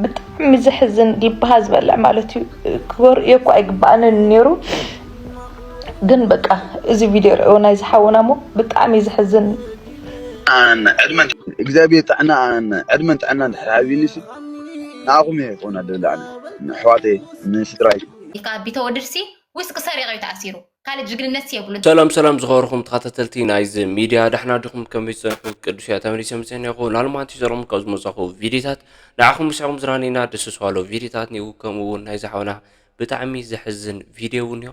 ብጣዕሚ ዘሕዝን ዲባሃ ዝበልዕ ማለት እዩ። ክበርእዮ እኮ ኣይግባኣንን ነይሩ፣ ግን በቃ እዚ ቪድዮ ርእዮ ናይ ዝሓውና እሞ ብጣዕሚ ዘሕዝን። ኣነ ዕድመን እግዚኣብሔር ጥዕና ኣነ ዕድመን ጥዕና እንድሕር ሃቢኒ ሲ ንኣኹም እየ ክኾና ደላዕነ ንኣሕዋተይ ንስድራይ ኢልካ ቢተወደድሲ ውስቂ ሰሪቕ እዩ ተኣሲሩ። ካልእ ጅግንነት የብሉን። ሰላም ሰላም ዝኸበርኩም ተኸታተልቲ ናይዚ ሚድያ ዳሕና ዲኹም? ከመይ ዝፀንሑ? ቅዱስ እያ ተመሊሰ መፅአ እኒኹ። ናልማንቲ ዘረኹም ካብ ዝመፃኹ ቪዲዮታት ንዓኹም ምስዕኹም ዝራኒና ደስ ዝባሎ ቪዲዮታት እኒኡ ከምኡ እውን ናይ ዝሓውና ብጣዕሚ ዘሕዝን ቪድዮ እውን እዮ።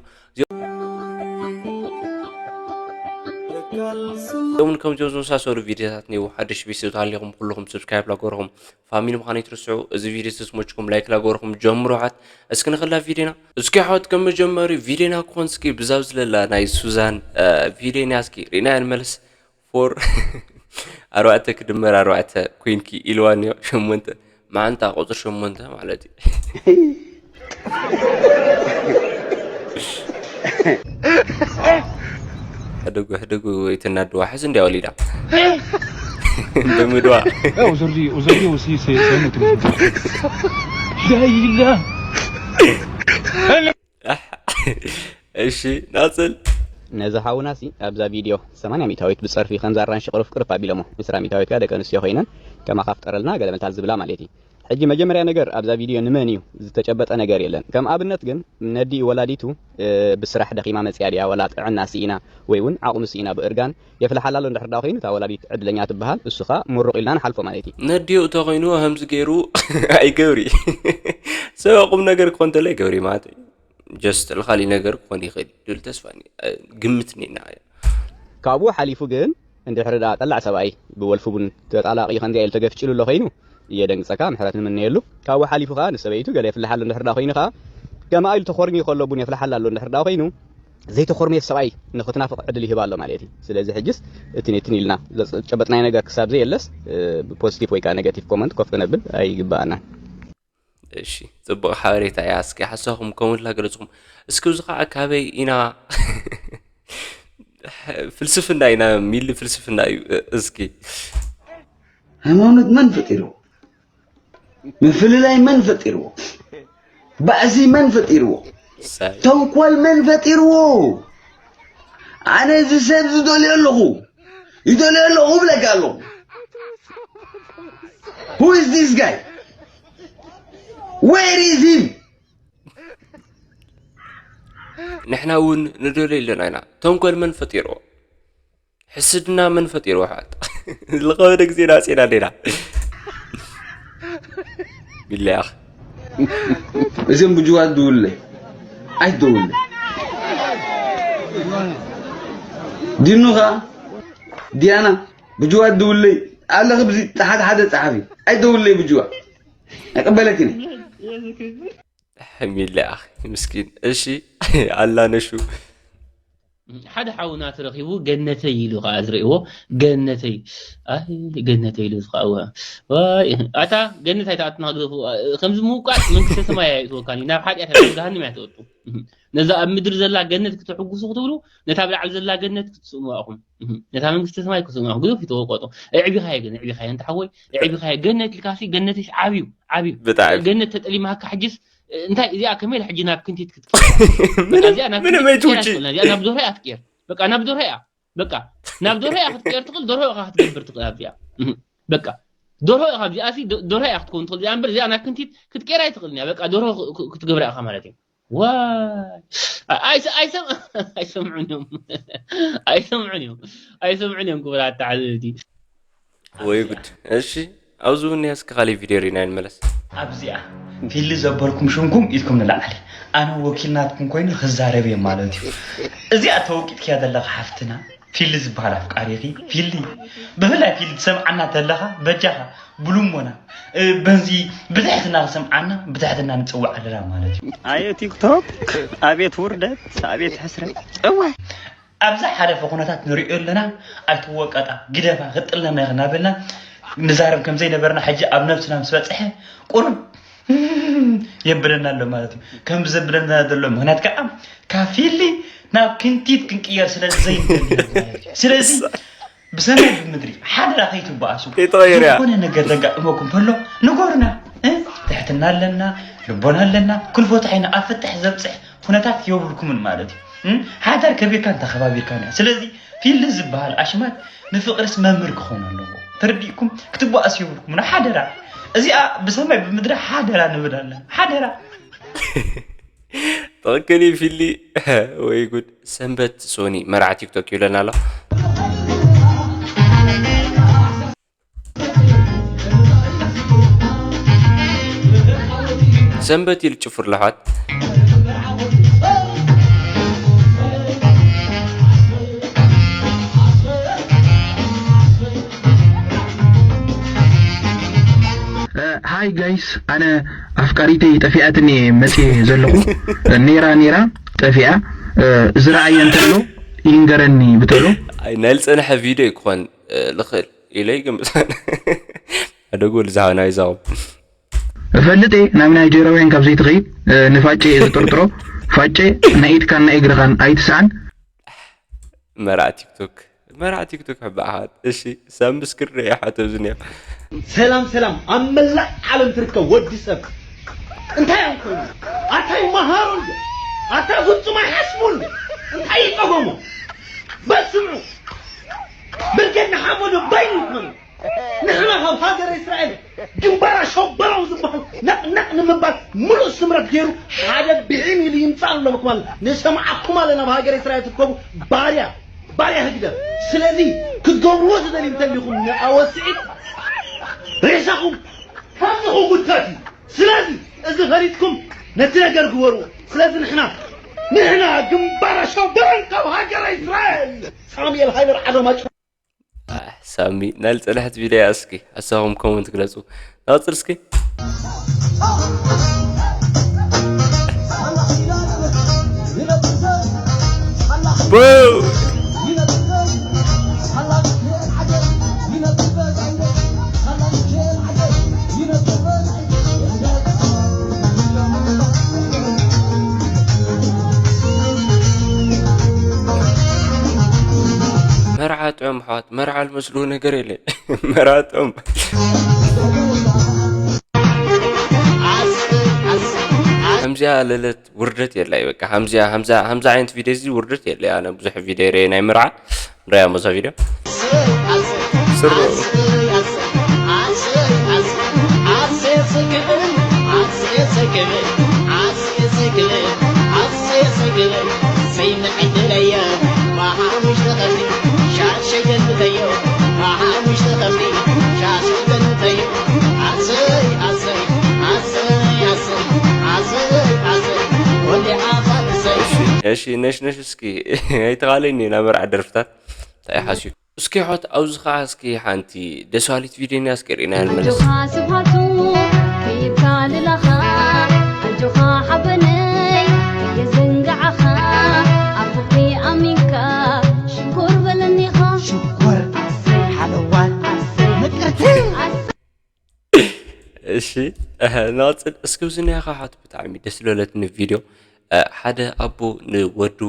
እዚኦም ከምዚኦም ዝመሳሰሉ ቪድዮታት እኒኡ ሓደሽ ቤተሰብ ተሃሊኹም ኩልኹም ሰብስክራይብ ላገበርኹም ፋሚሊ ምዃን ኣይትርስዑ። እዚ ቪድዮ ተስሞችኩም ላይክ ላገበርኹም ጀምሩ። ሓት እስኪ ንኸላ ቪድዮና እስኪ ሓት ከም መጀመሪ ቪድዮና ክኾን እስኪ ብዛብ ዝለላ ናይ ሱዛን ቪድዮና እስኪ ሪእና ንመለስ። ፎር ኣርባዕተ ክድመር ኣርባዕተ ኮይንኪ ኢልዋ እኒኦ ሸሞንተ መዓንጣ ቁፅሪ ሸሞንተ ማለት እዩ። ሕደጉ ሕደጉ ኣይተናድዋ ሕዚ እንዲያ ወሊዳ እንደምድዋ Aujourd'hui, aujourd'hui aussi, c'est c'est un autre jour. لا إله እሺ ናፅል ነዚ ሓውና ሲ ኣብዛ ቪድዮ ሰማንያ ሚእታዊት ብፀርፊ ከምዛ ኣራንሺ ቅርፍ ቅርፍ ኣቢሎሞ ዕስራ ሚእታዊት ከኣ ደቂ ኣንስትዮ ኮይነን ከማኻ ፍጠረልና ገለ መታል ዝብላ ማለት እዩ። ሕጂ መጀመርያ ነገር ኣብዛ ቪድዮ ንመን እዩ ዝተጨበጠ ነገር የለን። ከም ኣብነት ግን ነዲኡ ወላዲቱ ብስራሕ ደኺማ መፅያ ድያ ወላ ጥዕና ስኢና ወይ እውን ዓቕሚ ስኢና ብእርጋን የፍልሓላ ኣሎ እንድሕር ዳ ኮይኑ እታ ወላዲት ዕድለኛ ትበሃል። እሱ ኸኣ ምሩቕ ኢልና ንሓልፎ ማለት እዩ። ነዲኡ ተኾይኑ ከምዚ ገይሩ ኣይገብሪ ሰብ ቁም ነገር ክኾን ተሎ ይገብሪ ማለት እዩ። ጀስት ልኻሊ ነገር ክኾን ይኽእል እዩ ድብል ተስፋ ግምት ኒና ካብኡ ሓሊፉ ግን እንድሕር ደኣ ጠላዕ ሰብኣይ ብወልፊ ቡን ተጣላቒ ከምዚኣ ኢሉ ተገፍጭሉ ኣሎ ኮይኑ እየደንግጸካ ምሕረት ንምነየሉ። ካብኡ ሓሊፉ ከኣ ንሰበይቱ ገለ የፍልሓሉ እንድሕር ደኣ ኮይኑ ከኣ ከምኣ ኢሉ ተኾርሚ ከሎ ቡን የፍልሓላ ኣሎ እንድሕር ደኣ ኮይኑ ዘይተኾርመየ ሰብኣይ ንኽትናፍቕ ዕድል ይህባ ኣሎ ማለት እዩ። ስለዚ ሕጅስ እትኔትን ኢልና ዘጨበጥናዮ ነገር ክሳብ ዘየለስ ብፖዚቲቭ ወይ ከዓ ኔጋቲቭ ኮመንት ኮፍ ክነብል ኣይግባኣናን። እሺ ጽቡቕ ሓበሬታ እያ። እስኪ ሓሳኹም ኮመንት ላገለጽኹም። እስኪ እዚ ከዓ ካበይ ኢና ፍልስፍና ኢና ሚሊ ፍልስፍና እዩ። እስኪ ሃይማኖት መን ፈጢርዎ? ምፍልላይ መን ፈጢርዎ? ባእሲ መን ፈጢርዎ? ተንኮል መን ፈጢርዎ? ኣነ እዚ ሰብ ዝደልዮ ኣለኹ ይደልዮ ኣለኹ እብለካ ኣለኹ። Who is this guy? Where is him? ንሕና እውን ንደልዮ ኣለና ኢና። ተንኮል መን ፈጢርዎ? ሕስድና መን ፈጢርዎ ኣሕዋት? ዝኸበደ ግዜ ናፂና ዲና? ቢለይ ኣኺ። እዞም ብጅዋት ድውለይ ኣይትደውለይ። ዲኑ ኸዓ ዲያና ብጅዋት ድውለይ ኣለኺ ብዚ ሓደ ሓደ ፀሓፊ ኣይትደውለይ ብጅዋ ኣይቀበለክን። ሚሊ ኣኺ ምስኪን እሺ ኣላ ነሹ ሓደ ሓውና ተረኺቡ ገነተይ ኢሉ ከዓ ዝርእዎ ገነተይ ኣይ ገነተይ ኢሉ ዝኸኣወ ዋይ ኣታ ገነት ኣይተኣትና ግደፉ ከምዚ ምውቃጥ መንግስተ ሰማይ ኣየእትወካን እዩ ናብ ሓጢኣት ገሃንም እያ ተወጡ ነዛ ኣብ ምድሪ ዘላ ገነት ክትሕጉሱ ክትብሉ ነታ ብላዕሊ ዘላ ገነት ክትስእኑዋ ኢኹም ነታ መንግስተ ሰማይ ክትስእኑዋ ኢኹም ግደፉ ተወቀጡ ኣዕቢኻዮ ግን ኣዕቢኻዮ እንተ ሓወይ ኣዕቢኻዮ ገነት ኢልካሲ ገነትሽ ዓብዩ ዓብዩ ብጣዕሚ ገነት ተጠሊማካ ሕጅስ እንታይ እዚኣ ከመይ ኢላ ሕጂ ናብ ክንቲት ክትቀየር በቃ እዚኣ ናብ ምንም ክንቲት ክትቀየር ኣይትውጪ። ኣይትኽእልን እዚኣ ናብ ደርሆ እያ ክትቀየር በቃ ናብ ደርሆ እያ በቃ ናብ ደርሆ እያ ክትቀየር ትኽእል ደርሆ ኢኻ ክትገብር ትኽእል ኣብዚኣ እህ፣ በቃ ደርሆ ኢኻ ኣብዚኣ ሲ ደ- ደርሆ እያ ክትከውን ትኽእል እዚኣ እምበር እዚኣ ናብ ክንቲት ክትቀየር ኣይትኽእልን እያ በቃ ደርሆ ክ- ክ- ክትገብራ ኢኻ ማለት እዩ ዋይ ኣይሰ- ኣይሰም- ኣይሰምዑን እዮም ኣይሰምዑን እዮም ኣይሰምዑን እዮም ክቡራት ተዓዘብቲ ወይ ጉድ። እሺ ኣብዚ እውን እስኪ ካሊእ ቪድዮ ሪና ንመለስ። ኣብዚኣ ፊሊ ዘበልኩም ሽምኩም ኢድኩም ንላዕሊ ኣነ ወኪል ናትኩም ኮይኑ ክዛረብ እየ ማለት እዩ። እዚኣ ተወቂጥክያ ዘለኻ ሓፍትና ፊሊ ዝበሃል ኣፍቃሪኺ ፊሊ ብፍላይ ፊሊ ትሰምዓና ተለኻ በጃኻ ብልሞና በንዚ ብትሕትና ክሰምዓና ብትሕትና ንፅውዕ ኣለና ማለት እዩ። ኣየ ቲክቶክ ኣቤት ውርደት ኣቤት ሕስረት እዋይ ኣብዛ ሓለፈ ኩነታት ንሪኦ ኣለና ኣይትወቀጣ ግደፋ ክጥለና ኢኽ እናበልና ንዛረብ ከም ዘይነበርና ሕጂ ኣብ ነብስና ምስ በፅሐ ቁሩብ የብለና ኣሎ ማለት እዩ ከም ዘብለና ዘሎ ምክንያት ከዓ ካብ ፊሊ ናብ ክንቲት ክንቅየር ስለ ዘይንደሊ ስለዚ ብሰማይ ብምድሪ ሓደራ ከይትበኣሱ ዝኾነ ነገር ዘጋጥመኩም ከሎ ንገሩና ትሕትና ኣለና፣ ልቦና ኣለና፣ ክንፈትሖ ኢና። ኣብ ፍትሕ ዘብጽሕ ኩነታት የብልኩምን ማለት እዩ። እም? ሓዳር ከቢርካን ተኸባቢርካን እዩ። ስለዚ ፊሊ ዝበሃል ኣሽማት ንፍቕርስ መምህር ክኾን ኣለዎ። ተረዲእኩም? ክትበኣሱ የብልኩምን። ሓደራ። እዚኣ ብሰማይ ብምድሪ ሓደራ ንብል ኣለና። ሓደራ። ትኽክል እዩ ፊሊ። ወይ ጉድ። ሰንበት ሶኒ መርዓ ቲክቶክ ይብለና ኣሎ። ሰንበት ኢሉ ጭፍር ለሓት። ሃይ ጋይስ፣ ኣነ ኣፍቃሪተይ ጠፊኣትኒ እየ መፅየ ዘለኹ። ኔራ ኔራ ጠፊኣ። ዝረኣየ እንተሎ ይንገረኒ ብተሎ። ናይ ዝፀንሐ ቪድዮ ክኾን ልኽእል ኢለ ይግምት። ኣደጎ ልዛሃ ናይ ዛው እፈልጥ እየ ናብ ናይጀርያውያን ካብ ዘይትኸይድ። ንፋጨ እየ ዝጥርጥሮ። ፋጨ ናይ ኢድካን ናይ እግርኻን ኣይትስኣን። መርዓ ቲክቶክ መርዓ ቲክቶክ ሕባሓት። እሺ ሳምስክር ያ ሓተብዝን ያ ሰላም ሰላም ኣብ መላእ ዓለም ትርከብ ወዲ ሰብ እንታይ እዮም ኮይኑ ኣታይ መሃሩ እንደ ኣታ ፍጹም ኣይሓስቡ እንደ እንታይ ይጠፈሙ በስምዑ ብርጌድ ንሓመዱ ባይኑ ይኮኑ ንሕና ካብ ሃገር እስራኤል ግንባራ ሸበራው ዝበሃል ነቕነቕ ንምባል ሙሉእ ስምረት ገይሩ ሓደ ብዒም ኢሉ ይምፃእ ኣሎ ምክማል ንሰምዓኩም ኣለና ኣብ ሃገር እስራኤል ትርከቡ ባርያ ባርያ ህግደፍ ስለዚ ክትገብርዎ ትደልዩ እንተሊኹም ንኣወስዒት ሬሳኹም ካብዚ ክጉተት እዩ ስለዚ እዚ ፈሊጥኩም ነቲ ነገር ግበርዎ ስለዚ ንሕና ንሕና ግንባር ኣሻው ደረን ካብ ሃገረ እስራኤል ሳሙኤል ሃይበር ዓለማጭ ሳሚ ናይ ዝፀንሐት ቪድዮ እያ እስኪ ሓሳብኩም ኮመንት ግለፁ ናውፅል እስኪ መርዓ ጥዑም ኣሕዋት መርዓ ልመስሉ ነገር የለ መርዓ ጥዑም ከምዚኣ ለለት ውርደት የላይ በቃ ከምዚኣ ከምዛ ከምዛ ዓይነት ቪድዮ እዚ ውርደት የለ ኣነ ብዙሕ ቪድዮ ርአ ናይ መርዓ ንሪኣ መዛ ቪድዮ ስሩ እሺ ነሽ ነሽ እስኪ ኣይተኻለኒ ናይ መርዓ ደርፍታት እንታይ ሓስዩ እስኪ ሖት ኣብዚ ከዓ እስኪ ሓንቲ ደስ ባሊት ቪድዮ ኒያ እስኪ ርኢና ንመለስ ኣጆኻ ስብሃቱ ከይብካ ልላኻ ኣጆኻ ሓበነይ የዘንግዓኻ ኣብ ፍቕሪ ኣሚንካ ሽኮር በለኒኻ ሽኮር ኣሰይ ሓለዋን ኣሰይ ምቅርቲ እሺ ናፅል እስኪ ብዝኒያኻ ሓት ብጣዕሚ ደስ ዝበለትኒ ቪድዮ ሓደ ኣቦ ንወዱ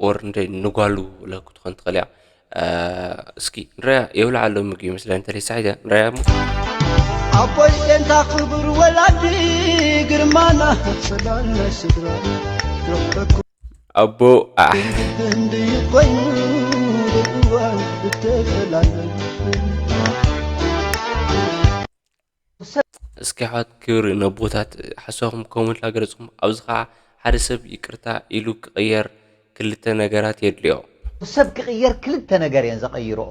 ወር እንደ ንጓሉ ለኩ ትኾን ትኽእል እያ እስኪ ንረያ የብልዓ ኣሎ ምግቢ ይመስለ እንተ ሳሒተ ንረያ እሞ ኣቦይ ጤንታ ክቡር ወላዲ ግርማና ሰላም ናይ ስድራ ኣቦ ኣሕ ክንዲ ኮይኑ ደዋ እተፈላለዩ ሰብ እስኪ ኣሕዋት ክብሪ ነቦታት ሓሳብኩም ኮመንት ላገለፅኩም ኣብዚ ከዓ ሓደ ሰብ ይቅርታ ኢሉ ክቅየር ክልተ ነገራት የድልዮ። ሰብ ክቕየር ክልተ ነገር እየን ዘቐይርኦ፣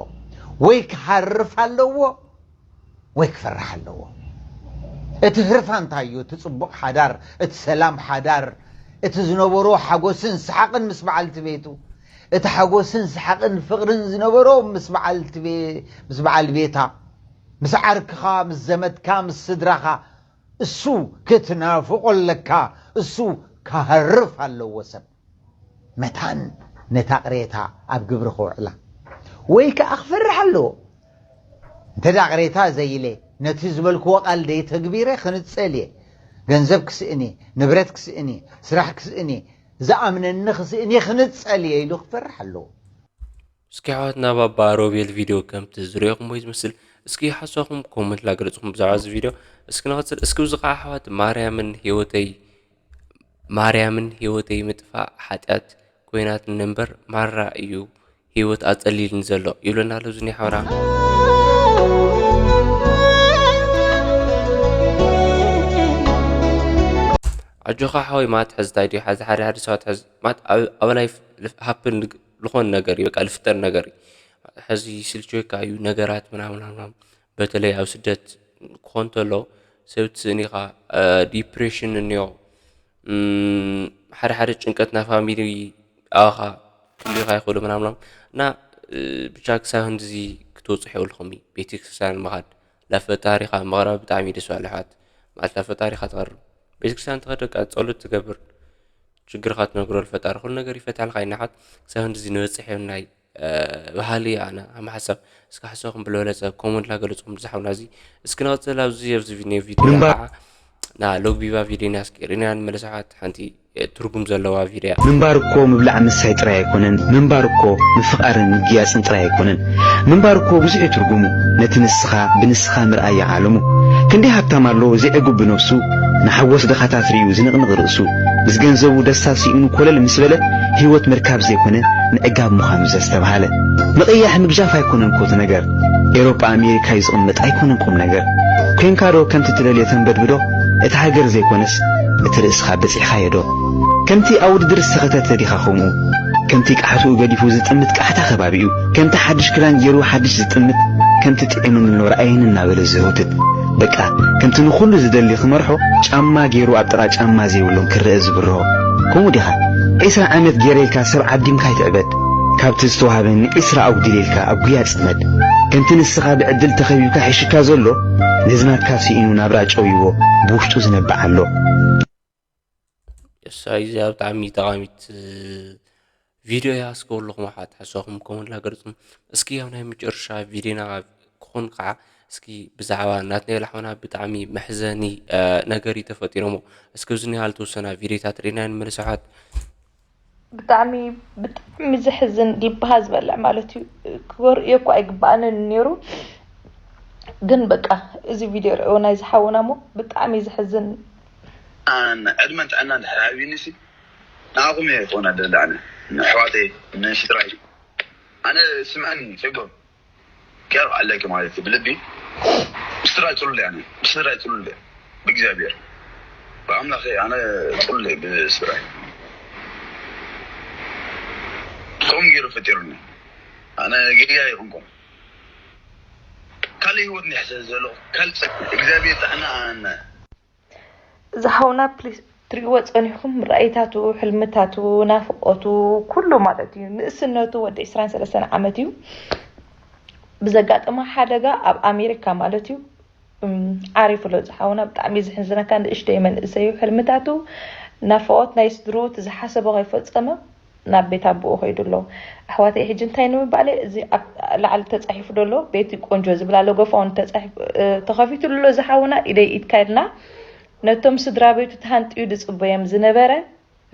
ወይ ክሃርፍ ኣለዎ ወይ ክፈርሕ ኣለዎ። እቲ ህርፋ እንታይ እዩ? እቲ ጽቡቕ ሓዳር፣ እቲ ሰላም ሓዳር፣ እቲ ዝነበሮ ሓጎስን ሰሓቕን ምስ በዓልቲ ቤቱ፣ እቲ ሓጎስን ሰሓቕን ፍቕርን ዝነበሮ ምስ በዓልቲ ቤ- ምስ በዓል ቤታ፣ ምስ ዓርክኻ፣ ምስ ዘመድካ፣ ምስ ስድራኻ፣ እሱ ክትናፍቖ ኣለካ፣ እሱ ክሃርፍ ኣለዎ ሰብ። መታን ነታ ቅሬታ ኣብ ግብሪ ከውዕላ ወይ ከኣ ክፈርሕ ኣለዎ። እንተ ደኣ ቅሬታ ዘይለ ነቲ ዝበልክዎ ቃል ደይተግቢረ ክንጸል እየ፣ ገንዘብ ክስእን እየ፣ ንብረት ክስእን እየ፣ ስራሕ ክስእን እየ፣ ዝኣምነኒ ክስእን እየ፣ ክንጸል እየ ኢሉ ክፈርሕ ኣለዎ። እስኪ ኣሕዋትና ባባ ሮቤል ቪድዮ ከምቲ ዝሪኦኹምዎ እዩ ዝመስል። እስኪ ሓሳብኩም ኮመንት ላገለጽኩም ብዛዕባ እዚ ቪድዮ። እስኪ ንቐጽል። እስኪ እዚ ከዓ ኣሕዋት ማርያምን ህይወተይ ማርያምን ህይወተይ ምጥፋእ ሓጢኣት ኮይናትኒ እምበር ማራ እዩ ህይወት ኣጸሊልኒ ዘሎ ይብለና ኣሎ እዚ ናይ ሓውና። ኣጆኻ ሓወይ ማለት ሕዚ እንታይ ድዩ ሓዚ ሓደ ሓደ ሰባት ሕዚ ማለት ኣብ- ኣብ ላይፍ ልፍ- ሃፕን ልግ- ልኾን ነገር እዩ በቃ ልፍጠር ነገር እዩ። ሕዚ ስልችወካ እዩ ነገራት ምናምን ምናምን በተለይ ኣብ ስደት ክኾን ተሎ ሰብ ትስእን ኢኻ። ዲፕሬሽን እኒኦ። ሓደ ሓደ ጭንቀት ናይ ፋሚሊ ኣኻ ክልዩኻ ይኽእሉ ምናምናም እና ብቻ ክሳብ ህንድዚ ክትወፅሑ የብልኹም። ቤተክርስትያን ምኻድ ናብ ፈጣሪኻ ምቕራብ ብጣዕሚ ደስ ባለ ኣሕዋት። ማለት ናብ ፈጣሪኻ ትቐርብ ቤተክርስትያን ትኸድ በቃ ጸሎት ትገብር ችግርኻ ትነግሮ ፈጣሪ ኩሉ ነገር ይፈታልካ ይናሓት። ክሳብ ህንድዚ ንበፅሕ የብልናይ ባህሊ ኣነ ኣመሓሳብ እስከ ሓሳብኩም ብለበለፀ ኮመንት ላገለፅኩም ዝሓውና እዚ እስኪ ንቐፅል ኣብዚ ኣብዚ ቪድዮ ቪድዮ ምንባር- ከዓ ና ሎግቢባ ቪድዮ ኢና እስኪ ሪና ንመለስ ኣሕዋት ሓንቲ ትርጉም ዘለዋ ቪድዮ እያ። ምንባር እኮ ምብላዕ ምስታይ ጥራይ ኣይኮነን። ምንባር እኮ ምፍቓርን ምግያጽን ጥራይ ኣይኮነን። ምንባር እኮ ብዙሕ እዩ ትርጉሙ። ነቲ ንስኻ ብንስኻ ምርኣይ ይዓለሙ። ክንደይ ሃብታም ኣሎ ዘይዕጉብ ብነብሱ ንሓጎስ ድኻታት ርእዩ ዝንቕንቕ ርእሱ። ምስ ገንዘቡ ደስታ ስኢኑ ኮለል ምስ በለ ህይወት ምርካብ ዘይኮነ ምዕጋብ ምዃኑ ዘስተብሃለ። ምቕያሕ ምግጃፍ ኣይኮነን እኮ እቲ ነገር። ኤሮጳ ኣሜሪካ እዩ ዝቕመጥ ኣይኮነን ቁም ነገር። ኮንካ ዶ ከምቲ ትደልዮ ተንበድብዶ እቲ ሃገር ዘይኮነስ እቲ ርእስኻ በጺሕኻዮ ዶ? ከምቲ ኣብ ውድድር ዝተኸተተ ዲኻ ከምኡ? ከምቲ ቃሕትኡ ገዲፉ ዝጥምት ቃሕታ ከባቢኡ፣ ከምቲ ሓድሽ ክዳን ገይሩ ሓድሽ ዝጥምት፣ ከምቲ ጥዒሙኒ ኣሎ ረኣየኒ እናበለ ዝህውትት። በቃ ከምቲ ንኹሉ ዝደሊ ክመርሖ ጫማ ገይሩ ኣብ ጥቓ ጫማ ዘይብሎም ክረአ ዝብርሆ። ከምኡ ዲኻ? ዒስራ ዓመት ገይረ ኢልካ ሰብ ዓዲምካ ኣይትዕበድ። ካብቲ ዝተዋህበኒ ዒስራ ኣጉዲለ ኢልካ ኣብ ጉያ ጽመድ። ከምቲ ንስኻ ብዕድል ተኸቢብካ ሒሽካ ዘሎ ነዚ ናትካ ስኢኑ ናብራ ጨውይዎ ብውሽጡ ዝነብዕ ኣሎ። እሳ እዚኣ ብጣዕሚ ጠቓሚት ቪድዮ እያ። እስኪ ወለኹም ኣሕዋት ሓሳብኩም ኮመንት ላገርጹም። እስኪ ኣብ ናይ መጨረሻ ቪድዮና ክኾን ከዓ እስኪ ብዛዕባ ናትናኤል ኣሕዋና ብጣዕሚ መሕዘኒ ነገር እዩ ተፈጢሩ እሞ እስኪ ኣብዚ ናይ ዝተወሰና ቪድዮታት ርኢና ንመለስ ኣሕዋት። ብጣዕሚ ብጣዕሚ ዘሕዝን ልብኻ ዝበልዕ ማለት እዩ። ክርእዮ እኮ ኣይግባኣንን ነይሩ፣ ግን በቃ እዚ ቪድዮ ርእዮ ናይ ዝሓውና እሞ ብጣዕሚ ዘሕዝን። ዕድመን ጥዕናን ድሕር ሃብዩኒ ሲ ንዓኹም እየ ክኾና ደሊ ኣነ ንኣሕዋተይ ንስድራይ ኣነ ስምዐኒ ሸጎ ኪያር ኣለኪ ማለት እዩ ብልቢ ብስድራይ ፅሉል እየ ኣነ ብስድራይ ፅሉል እየ ብእግዚኣብሔር ብኣምላኸይ ኣነ ፅሉል እየ ብስድራይ ከምኡ ገይሩ ፈጢሩኒ ኣነ ጌጋ ይኹንኩም ካልእ ህይወት እንዲሕ ስለ ዘሎ ካልእ እግዚኣብሔር ጥዕና ኣነ ዝሓውና ፕሊስ ትሪእዎ ፀኒሕኩም ራእይታቱ ሕልምታቱ ናፍቆቱ ኩሉ ማለት እዩ ንእስነቱ ወዲ ዕስራን ሰለስተን ዓመት እዩ ብዘጋጠመ ሓደጋ ኣብ ኣሜሪካ ማለት እዩ ዓሪፉ ኣሎ ዝሓውና ብጣዕሚ እዩ ዝሕዝነካ ንእሽተይ መንእሰይ እዩ ሕልምታቱ ናፍቆት ናይ ስድርኡ እቲ ዝሓሰቦ ከይፈፀመ ናብ ቤት ኣቦኡ ከይዱ ኣሎ ኣሕዋተይ ሕጂ እንታይ ንምባለይ እዚ ኣብ ላዕሊ ተፃሒፉ ዘሎ ቤቲ ቆንጆ ዝብል ኣሎ ጎፋውን ተፃሒፉ ተኸፊትሉ ኣሎ ዝሓውና ኢደይ ኢድካ ኢልና ነቶም ስድራ ቤቱ ተሃንጥዩ ዝፅበዮም ዝነበረ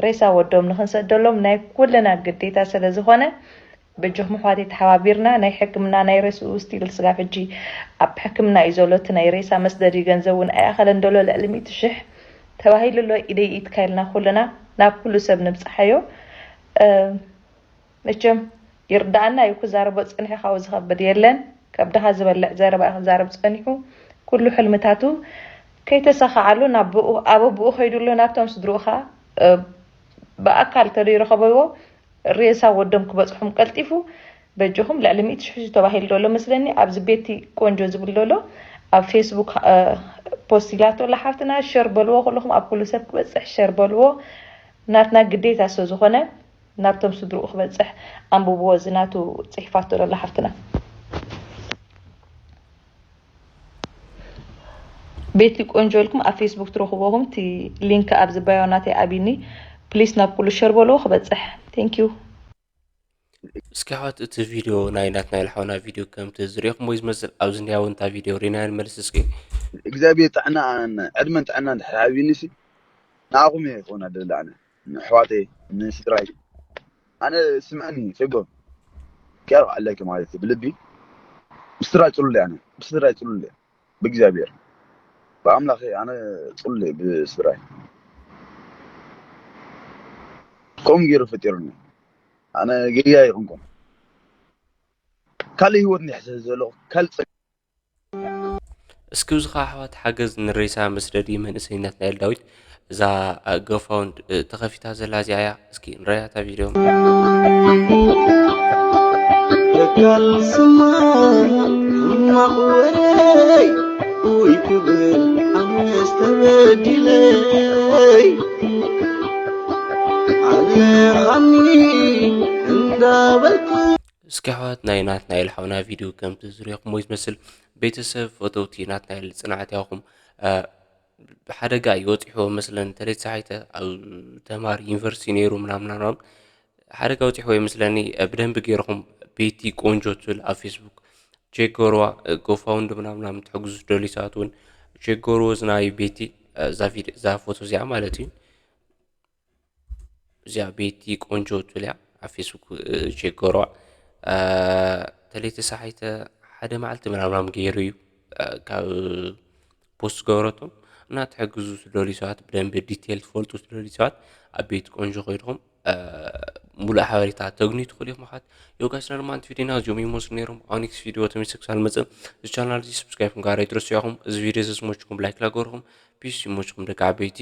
ሬሳ ወዶም ንኽንሰደሎም ናይ ኩልና ግዴታ ስለ ዝኾነ በጀኹም ኣሕዋተይ ተሓባቢርና ናይ ሕክምና ናይ ሬስኡ ስቲል ስጋብ ሕጂ ኣብ ሕክምና እዩ ዘሎ እቲ ናይ ሬሳ መስደዲ ገንዘብ እውን ኣይኣኸለን ዘሎ ልዕሊ ሚእቲ ሽሕ ተባሂሉ ኣሎ ኢደይ ኢድካ ኢልና ኩልና ናብ ኩሉ ሰብ ንብፅሓዮ መቸም ይርዳኣና እዩ ክዛረቦ ፀኒሑ ካብኡ ዝኸብድ የለን ከብድኻ ዝበልዕ ዘረባ እዩ ክዛረብ ፀኒሑ ኩሉ ሕልምታቱ ከይተሳኻዓሉ ናብ ኣበብኡ ከይዱ ኣሎ ናብቶም ስድርኡ ኸዓ ብኣካል ተደይረኸበዎ ሬሳ ወዶም ክበፅሖም ቀልጢፉ በጀኹም ልዕሊ ሚእቲ ሽሕ እዩ ተባሂሉ ዘሎ መስለኒ ኣብዚ ቤቲ ቆንጆ ዝብል ዘሎ ኣብ ፌስቡክ ፖስት ኢላቶ ኣላ ሓፍትና ሸር በልዎ ኩልኹም ኣብ ኩሉ ሰብ ክበፅሕ ሸር በልዎ ናትና ግዴታ ስለ ዝኾነ ናብቶም ስድርኡ ክበፅሕ ኣንብብዎ እዚ ናቱ ፅሒፋቶ ዘላ ሓፍትና ቤቲ ቆንጆ ኢልኩም ኣብ ፌስቡክ ትረኽብዎ ኹም እቲ ሊንክ ኣብዚ ባዮ ናተይ ኣብኒ ፕሊስ ናብ ኩሉ ሸር በልዎ ክበፅሕ thank you እስኪ ኣሕዋት እቲ ቪድዮ ናይ ናትናኤል ሓውና ቪድዮ ከምቲ ዝሪእኹም ወይ ዝመስል ኣብዚ እንዲያ እውን እታ ቪድዮ ሪና ንመልስ እስኪ እግዚኣብሔር ጥዕና ዕድመን ጥዕናን ድሕር ሃብዩኒ ሲ ንዓኹም እየ ክኾና ደሊ ኣነ ንኣሕዋተይ ንስድራይ ኣነ ስምዐኒ ሸጎ ኪያሮ ኣለኪ ማለት እዩ ብልቢ ብስድራይ ጽሉል እየ ኣነ። ብስድራይ ጽሉል እየ። ብእግዚኣብሔር። ብኣምላኸይ ኣነ ጽሉል እየ ብስድራይ። ከምኡ ገይሩ ፈጢሩኒ። ኣነ ጌጋ ኣይኮንኩን። ካልእ ህይወት እንዲሕ ዘለኹ፣ ካልእ ጸ- እስኪ ብዚ ኸዓ ኣሕዋት ሓገዝ ንሬሳ መስደዲ መንእሰይነት ናይል ዳዊት፣ እዛ ጎፋውንድ ተኸፊታ ዘላ እዚኣ እያ። እስኪ ንረያ እታ ቪድዮ። ተካል ስማ ሕማቕ ወረይ ውይ ክብል ኣነስ ተበዲለይ ኣለኻኒ እንዳበልኩ እስኪ ኣሕዋት ናይ ናትናኤል ሓውና ቪድዮ ከምቲ ዝሪኹሞ ዝመስል ቤተሰብ ፈተውቲ ናትናኤል ጽንዓት ያኹም። ብሓደጋ እዩ ወፂሕዎ መስለን ተለይቲ ሰሓይተ ኣብ ተማሪ ዩኒቨርሲቲ ነይሩ ምናምናም ሓደጋ ወፂሕዎ ይመስለኒ። ብደንቢ ገይርኹም ቤቲ ቆንጆ ትብል ኣብ ፌስቡክ ቼክ ገርዋ። ጎፋውንድ ምናምናም ትሕግዙ ትደልዩ ሰባት እውን ቼክ ገርዎ። ዝናይ ቤቲ እዛ ፎቶ እዚኣ ማለት እዩ። እዚኣ ቤቲ ቆንጆ ትብል እያ። ኣብ ፌስቡክ ቼክ ገርዋ። ተለይቲ ሰሓይተ ሓደ መዓልቲ ምናምናም ገይሩ እዩ ካብ ፖስት ገበረቶም እና ትሕግዙ ትደልዩ ሰባት ብደንቢ ዲቴል ትፈልጡ ትደልዩ ሰባት ኣብ ቤቲ ቆንጆ ኮይድኹም ሙሉእ ሓበሬታ ተግንዩ ትኽእሉ ኢኹም። ኣሓት ዮጋስና ድማ ንቲ ቪዲዮና እዚኦም ይመስሉ ነይሮም። ኣብ ኔክስት ቪዲዮ ተመልሰ ክሳብ ንመፅእ እዚ ቻናል እዚ ሰብስክራይብ ምግባር ኣይትረስዑ ኢኹም። እዚ ቪዲዮ እዚ ዝመችኩም ላይክ ላገርኹም። ፒስ ይመችኩም ደቂ ዓበይቲ።